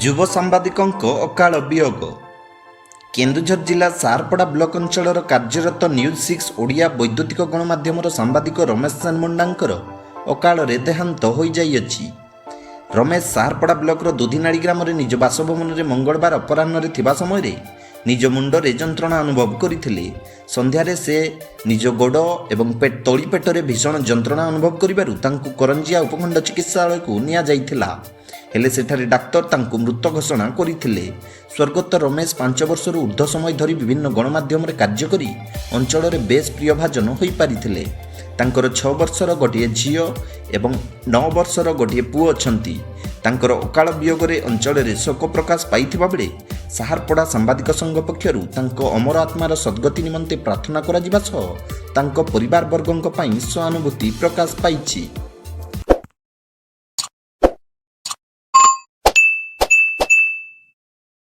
ଯୁବ ସାମ୍ବାଦିକଙ୍କ ଅକାଳ ବିୟୋଗ। କେନ୍ଦୁଝର ଜିଲ୍ଲା ସାରପଡ଼ା ବ୍ଲକ ଅଞ୍ଚଳର କାର୍ଯ୍ୟରତ ନ୍ୟୁଜ୍ 6 ଓଡ଼ିଆ ବୈଦ୍ୟୁତିକ ଗଣମାଧ୍ୟମର ସାମ୍ବାଦିକ ରମେଶ ସେନ ମୁଣ୍ଡାଙ୍କର ଅକାଳରେ ଦେହାନ୍ତ ହୋଇଯାଇଅଛି। ରମେଶ ସାରପଡ଼ା ବ୍ଲକର ଦୁଧିନାଳି ଗ୍ରାମରେ ନିଜ ବାସଭବନରେ ମଙ୍ଗଳବାର ଅପରାହ୍ନରେ ଥିବା ସମୟରେ ନିଜ ମୁଣ୍ଡରେ ଯନ୍ତ୍ରଣା ଅନୁଭବ କରିଥିଲେ। ସନ୍ଧ୍ୟାରେ ସେ ନିଜ ଗୋଡ଼ ଏବଂ ତଳି ପେଟରେ ଭୀଷଣ ଯନ୍ତ୍ରଣା ଅନୁଭବ କରିବାରୁ ତାଙ୍କୁ କରଞ୍ଜିଆ ଉପଖଣ୍ଡ ଚିକିତ୍ସାଳୟକୁ ନିଆଯାଇଥିଲା। ହେଲେ ସେଠାରେ ଡାକ୍ତର ତାଙ୍କୁ ମୃତ ଘୋଷଣା କରିଥିଲେ। ସ୍ୱର୍ଗତ ରମେଶ 5 ବର୍ଷରୁ ଉର୍ଦ୍ଧ୍ୱ ସମୟ ଧରି ବିଭିନ୍ନ ଗଣମାଧ୍ୟମରେ କାର୍ଯ୍ୟ କରି ଅଞ୍ଚଳରେ ବେଶ୍ ପ୍ରିୟଭାଜନ ହୋଇପାରିଥିଲେ। ତାଙ୍କର 6 ବର୍ଷର ଗୋଟିଏ ଝିଅ ଏବଂ 9 ବର୍ଷର ଗୋଟିଏ ପୁଅ ଅଛନ୍ତି। ତାଙ୍କର ଅକାଳ ବିୟୋଗରେ ଅଞ୍ଚଳରେ ଶୋକ ପ୍ରକାଶ ପାଇଥିବା ବେଳେ ସାହାରପଡ଼ା ସାମ୍ବାଦିକ ସଂଘ ପକ୍ଷରୁ ତାଙ୍କ ଅମର ଆତ୍ମାର ସଦ୍ଗତି ନିମନ୍ତେ ପ୍ରାର୍ଥନା କରାଯିବା ସହ ତାଙ୍କ ପରିବାରବର୍ଗଙ୍କ ପାଇଁ ସହାନୁଭୂତି ପ୍ରକାଶ ପାଇଛି।